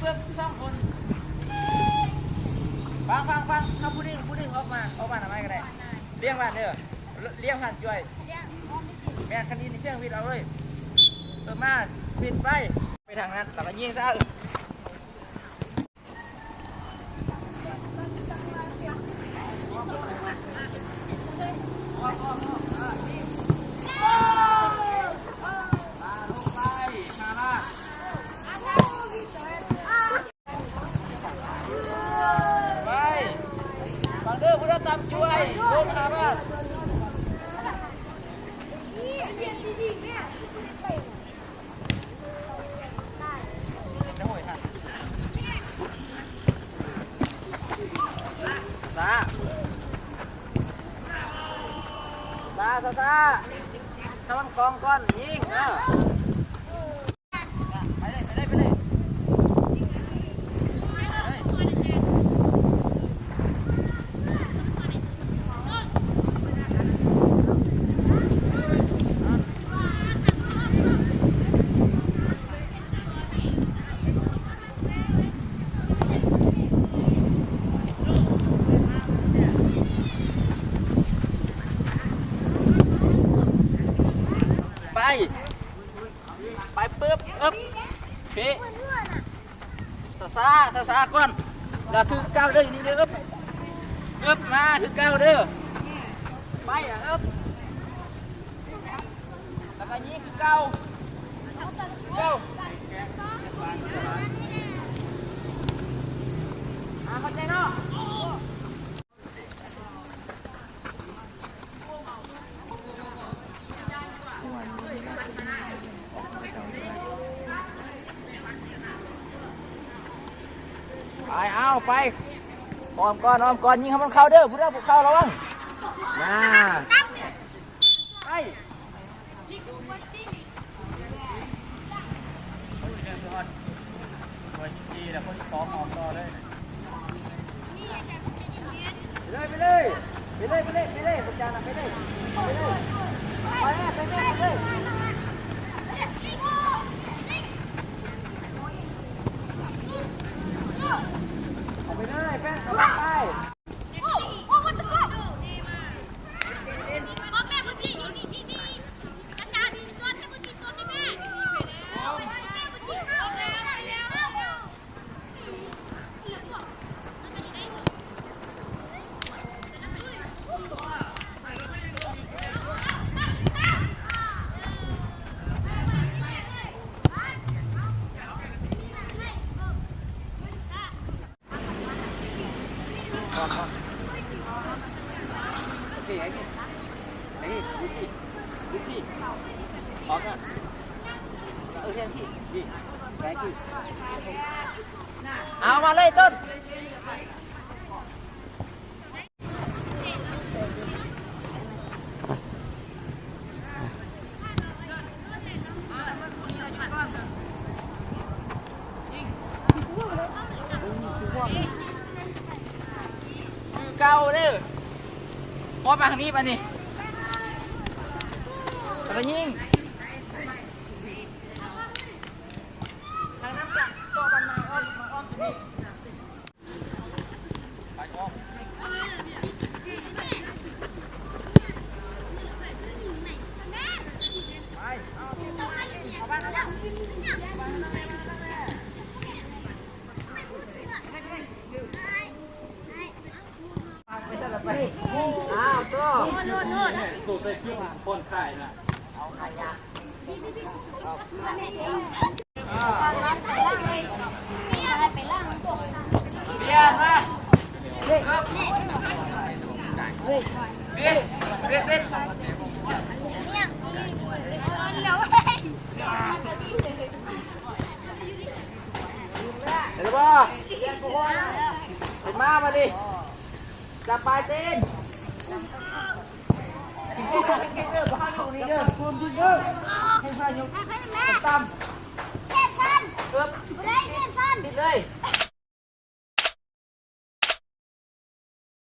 ສອງຄົນ ຟັງ ຟັງ ຟັງ ເອົາຜູ້ໜຶ່ງ ຜູ້ໜຶ່ງອອກມາ ອອກມານຳໄມ້ກໍໄດ້ ລຽງຜ່ານເດີ ລ- ລຽງຜ່ານຈວຍ ແມ່ນ ຄັນນີ້ເຊື່ອງວິດເອົາເລີຍ ເອີ ມາ ວິດໄປ ໄປທາງນັ້ນ ແລ້ວກໍຍິງຊະ. ໄປ ຟັງເດີ ຜູ້ໃດຕຳຈວຍ ໂດນຫ້າບາດ. ຊ້າ ຊ້າ ຊ້າ ຊ້າ ຖ້າມັນຄອງກ່ອນຍິງ ເອີ ໄປເລີຍ ໄປເລີຍ ໄປເລີຍ. ໄປ ໄປປຶບ ເອິບ ເພ ຊ້າໆ ຊ້າໆ ກ່ອນ ລະຄືເກົ່າເດີ ຢູ່ນີ້ເດີ ເອິບ ເອິບ ມາຄືເກົ່າເດີ ໄປ ອະ ເອິບ ລະກະຍິງຄືເກົ່າ ເກົ່າ ອາ ເຂົ້າໃຈເນາະ. ໄປ ເອົາ ໄປ ອ້ອມກ່ອນ ອ້ອມກ່ອນ ຍິງໃຫ້ມັນເຂົ້າເດີ ຜູ້ໃດບໍ່ເຂົ້າລະວັງ ນາ ໄປ. ເບີທີສີ່ແລ້ວ ຄົນທີສອງອອກຕໍ່ເລີຍ ໄປເລີຍ ໄປເລີຍ ໄປເລີຍ ໄປເລີຍ ໄປເລີຍ ພວກເຈົ້ານະ ໄປເລີຍ ໄປເລີຍ ໄປເລີຍ ໄປເລີຍ ໄປເລີຍ ເອົາໄປເລີຍ ແປ້ງ ເອົາໄປ.ເອົາມາເລີຍຕົ້ນ. ຄືເກົ່າເດີ ອອກມາທາງນີ້ບາດນີ້ ແລ້ວກໍຍິງ. ເຫັນບໍ່? ເປັນມາບາດນີ້ ຈັບປາຍຕີນ ເກັ່ງໆ ເກັ່ງໆ ເດີ ບໍ່ໃຫ້ລູກນີ້ເດີ ເກັ່ງໆ ເຂົ້າຢູ່ ຕໍ່າ ເຊັນຊັນ ເອີ ໄດ້ເຊັນຊັນ ຕິດເລີຍ.